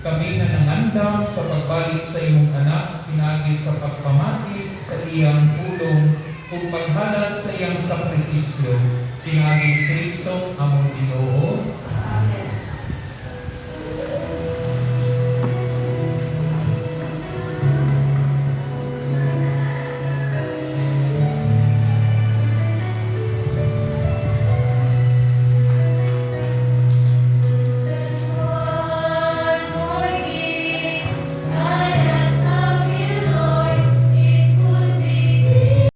B: Kami nga nangandam sa pagbalik sa imong anak, pinaagi sa pagpamati sa iyang pulong, ug paghalad sa iyang sakripisyo, pinaagi ni Kristo among Ginoo.
C: Amen. There's one more gift I ask of you, Lord. It would be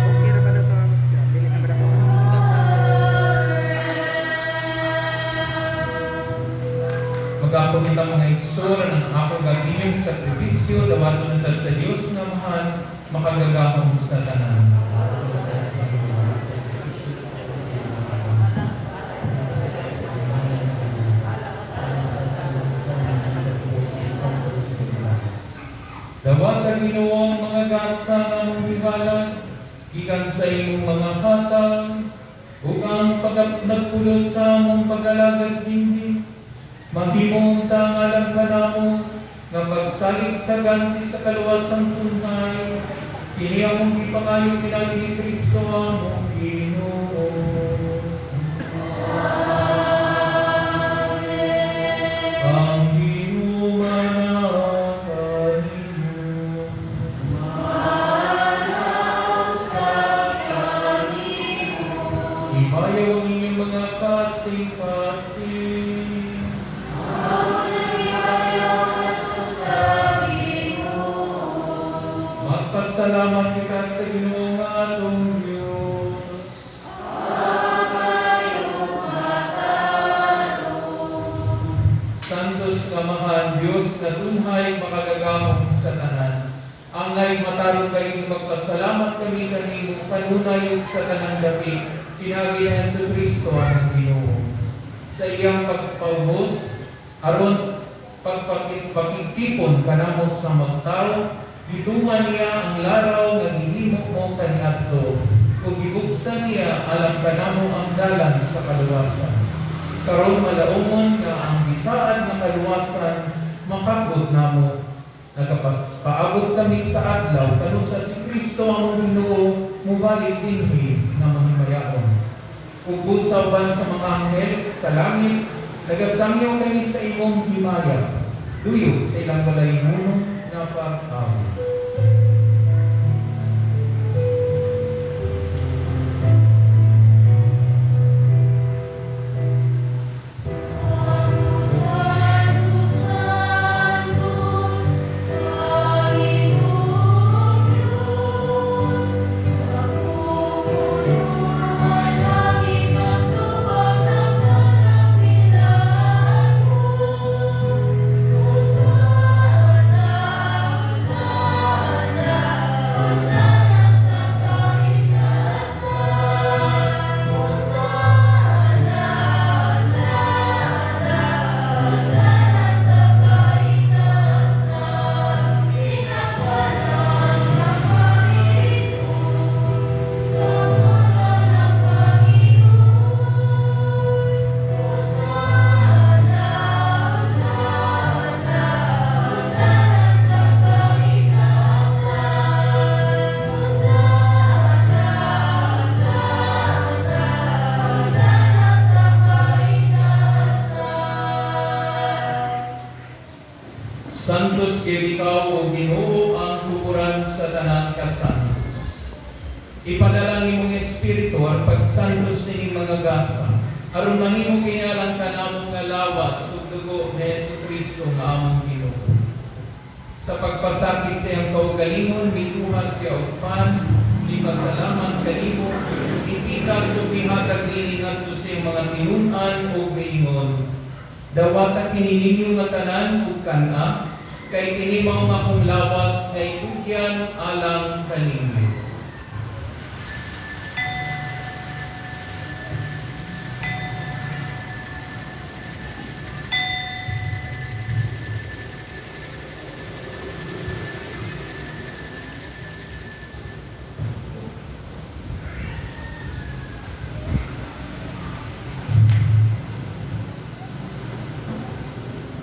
G: Okay ra ba na to, Amos? Dili na ba na to?
B: Mag-ampo kita mga igsoon ang akong gagawin sakripisyo, dawaton ta sa Dios nga Amahan, makagagahom sa tanan. Dawata Ginoo ang mga gasa nga among gihalad, gikan sa imong mga hatag, ug ang pagpulos sa among pag-alagad kini. Mahimong tangalan ka namo nga pagsalig sa ganti sa kaluwasang tunay, kini among gipangayo pinaagi ni Kristo among Ginoo. Ang Ginoo manaa kaninyo. Ibayaw ang inyong mga kasing-kasing. Magpasalamat kita sa Ginoo nga atong Diyos. Santos nga Amahan, Dios nga tunhay makagagamom sa tanan. Angay matarong kaayo magpasalamat kami kanimo kanunay ug sa tanang dapit pinaagi ni Hesus Kristo ang Ginoo. Sa iyang pagpaubos aron pagpakigtipon kanamo sa magtao, gituman niya ang laraw nga gihimo mo kaniadto ug gibuksan niya alang kanamo ang dalan sa kaluwasan. Karon malaumon nga ang bisaad nga kaluwasan makabot namo. Nagapaabot kami sa adlaw kanusa si Kristo ang Ginoo mubalik dinhi nga mahimayaon. Ug busa uban sa mga anghel sa langit, nagasangyaw kami sa imong himaya, duyog sa ilang walay hunong nga pag-awit.
C: Santo, Santo, Panginoong Diyos, Napupuno ang langit at lupa sa kadakilaan mo. Hosana, Hosana, Hosana sa kaitaasan. Hosana, Hosana, Hosana sa kaitaasan. Pinagpalang ng Panginoon sa ngalan ng Panginoon. Hosana, Hosana, Hosana sa kaitaasan. Hosana, Hosana, Hosana sa kaitaasan.
B: Santos kay ikaw, O Ginoo, ang tuburan sa tanang kasantos. Ipadala ang imong espiritu aron pagsantos nining mga gasa, aron mahimo kini alang kanamo nga lawas ug dugo ni Hesus Kristo nga among Ginoo. Sa pagpasakit sa iyang kaugalingon, mikuha siya og pan, gipasalamat kanimo, gitikas ug gihatag niini ngadto sa iyang mga tinun-an ug miingon: "Dawata kini ninyo nga tanan ug kan-a, kay kini mao ang akong lawas nga itugyan alang kaninyo."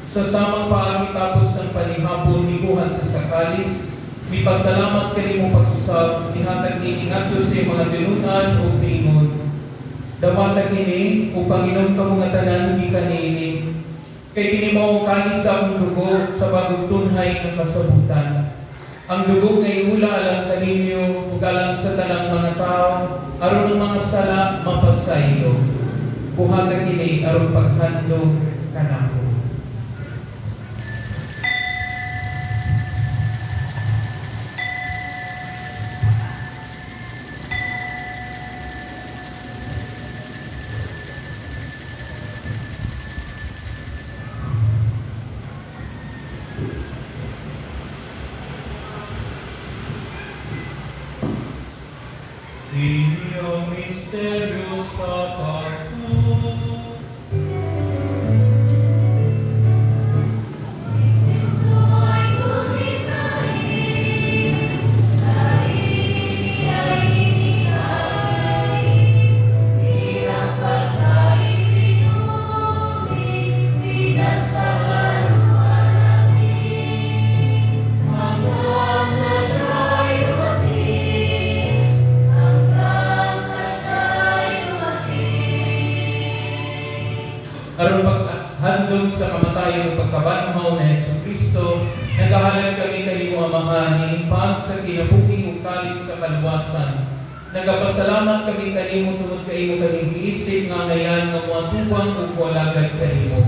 B: Sa samang paagi, tapos ng panihapon, mikuha siya sa kalis, mipasalamat kanimo pag-usab, gihatag niini ngadto sa iyang mga tinun-an ug miingon: "Dawata kini ug panginom kamo nga tanan gikan niini, kay kini mao ang kalis sa akong dugo sa bagong tunhay nga kasabutan. Ang dugo nga iula alang kaninyo ug alang sa tanang mga tao aron ang mga sala mapasaylo. Buhata kini aron paghandom kanako." Kini ang misteryo sa pagtuo.
C: Si Kristo'y gumitain, sa iya'y inihain, bilang pagkain tinubig, bilang sa kaluwalhatian. Hanggang sa siya'y dumating, hanggang sa siya'y dumating.
B: Aron paghandom sa kamatayon ug pagkabanhaw ni Hesus Kristo, nagahalad kami kanimo, Amahan, ining pan sa kinabuhi ug kalis sa kaluwasan. Nagapasalamat kami kanimo tungod kay imo kaming giisip nga angayan nga moatubang ug moalagad kanimo.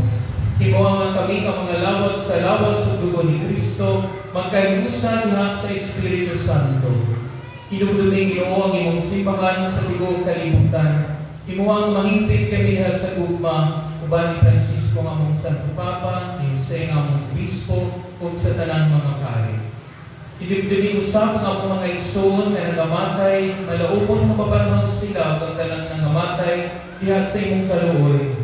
B: Himoa nga kami nga mga lawat sa lawas ug dugo ni Kristo, magkahiusa diha sa Espiritu Santo. Hinumdumi, Ginoo, ang imong simbahan sa tibuok kalibutan. Himoa nga mahingpit kami diha sa gugma ug Uban ni Francisco nga among Santo Papa, ni Jose nga among Obispo, ug sa tanang mga pari. Hidibdibi usab ang among mga igsoon nga nangamatay, malaupon nga mabanhaw sila ug ang tanang nangamatay diha sa imong kaluoy.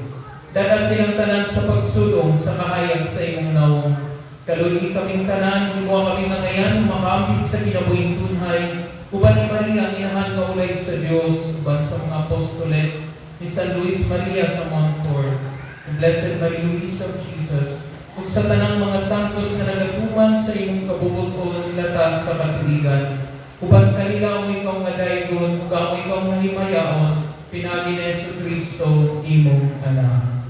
B: Dala silang tanan sa pagsulong sa kahayag sa imong nawong. Kaluy-i kaming tanan, himoa kami mangayan, makamit sa kinabuhing tunhay, uban ni Maria ang inahan kaulay sa Dios, uban sa mga apostoles ni San Luis Maria sa Montfort, and Blessed Marie Louise of Jesus, ug sa tanang mga santos nga nagatuman sa imong kabubut-on latas sa katuigan. Uban kanila amo ikaw nga daygon, ug amo ikaw nga himayaon, pinaagi ni Hesus Kristo, imong anak.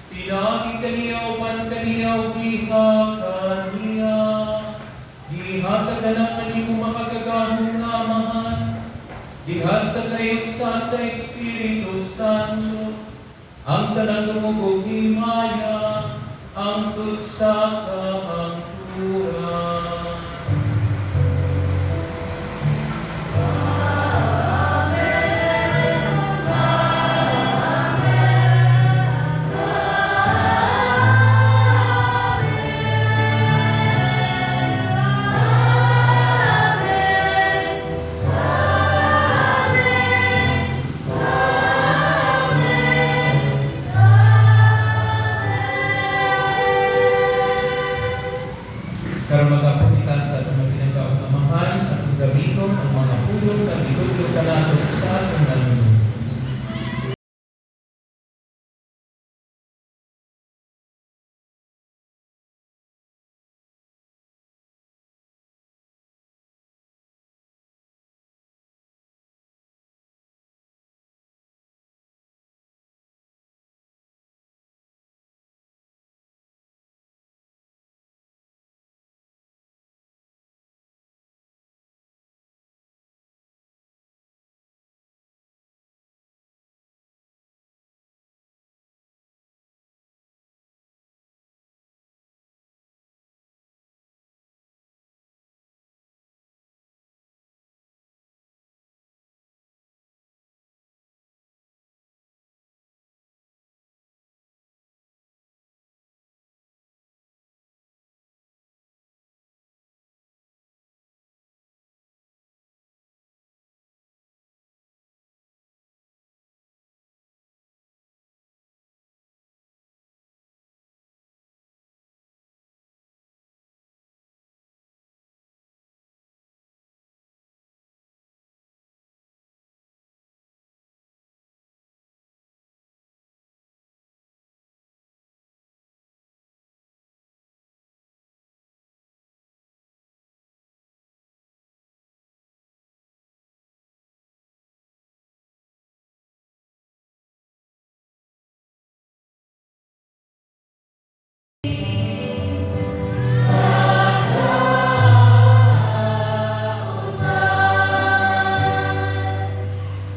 B: Pinaagi kaniya uban kaniya ug diha kaniya. Gihatag na kanimo makagagahom nga Amahan. Diha sa kaayusa sa Espiritu Santo. Ang tanang dungog ug himaya, hangtod sa kahangturan. Karon mag-ampo kita sa atong pinagkaong Amahan at gamiton ang mga pulong nga gitudlo kanato sa atong nalunod.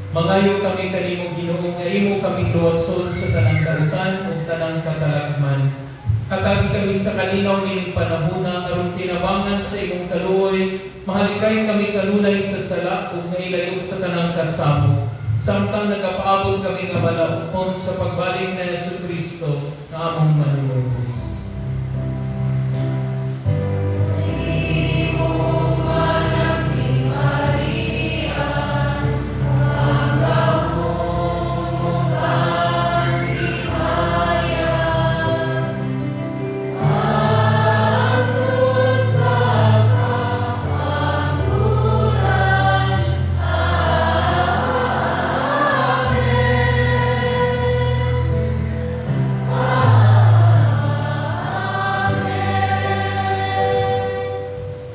B: Mangayo kami kanimo, Ginoo, nga imo kaming luwason sa tanang dautan ug tanang katalagman. Hatagi kami sa kalinaw nining panahona aron tinabangan sa imong kaluoy, mahalikay kami kanunay sa sala ug mailayo sa tanang kasamok, samtang nagapaabot kami nga malaupon sa pagbalik ni Hesus Kristo nga among manunubos.
C: Imong anak ni Maria, ang gahom kang himaya, hangtod sa kahangturan. Amen. Amen.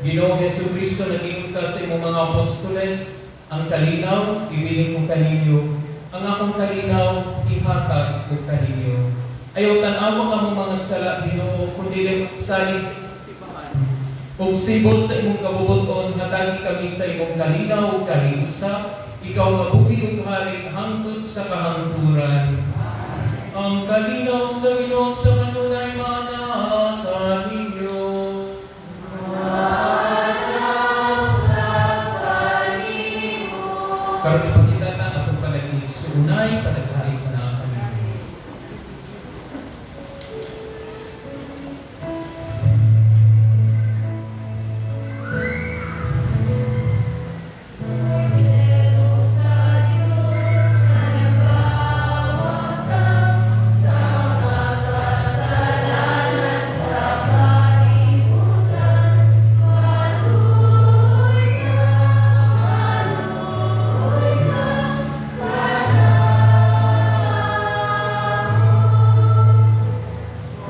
B: Ginoong Hesus Kristo, nag-ingon ka sa imong mga apostoles, "Ang kalinaw, ibilin ko kaninyo, ang akong kalinaw, ihatag ko kaninyo." Ayaw tan-awa ang among mga sala, Ginoo, kundi salig sa imong simbahan. Ug sibol sa imong kabubuton, hatagi kami sa imong kalinaw ug kahiusa, ikaw nga buhi ug hari hangtod sa kahangturan. Ang kalinaw sa Ginoo sa kanunay maanaa kaninyo.
C: Sa kanimo.
B: Karon ipakita na atong panalangin. Igsuonay, panaghaig na kami.
C: Sa Diyos na nagawagtang sa mga kasalanan sa kalibutan, maluoy ka, maluoy ka,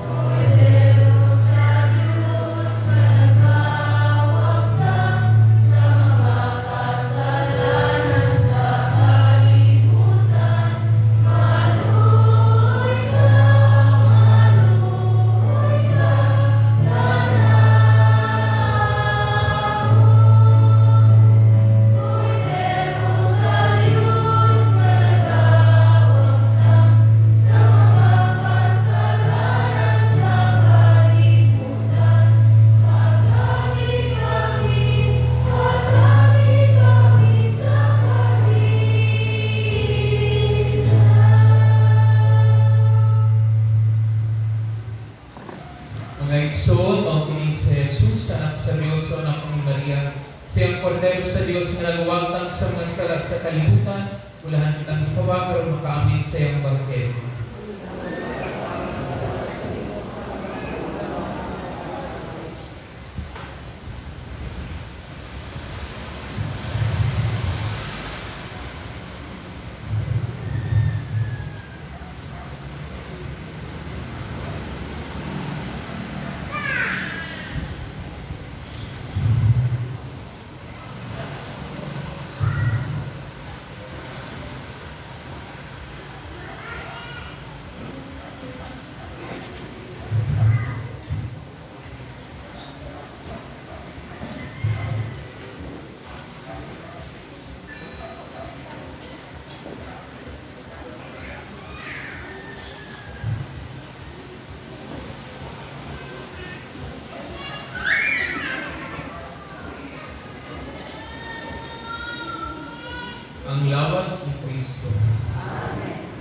C: Kordero sa Diyos na nagawagtang sa mga kasalanan sa kalibutan, maluoy ka, maluoy ka, Kordero sa Diyos na nagawagtang sa mga kasalanan sa kalibutan, hatagi kami, hatagi kami sa kalinaw.
B: Mga igsoon, mao kini si Jesus, anak sa Diyos, anak ni Maria. Siyang kordero sa Diyos nga nagwagtang sa mga sala sa kalibutan, ulahan kitang ikawa karon makaamit sa iyang bangkete. Ang lawas ni Kristo.
D: Amen.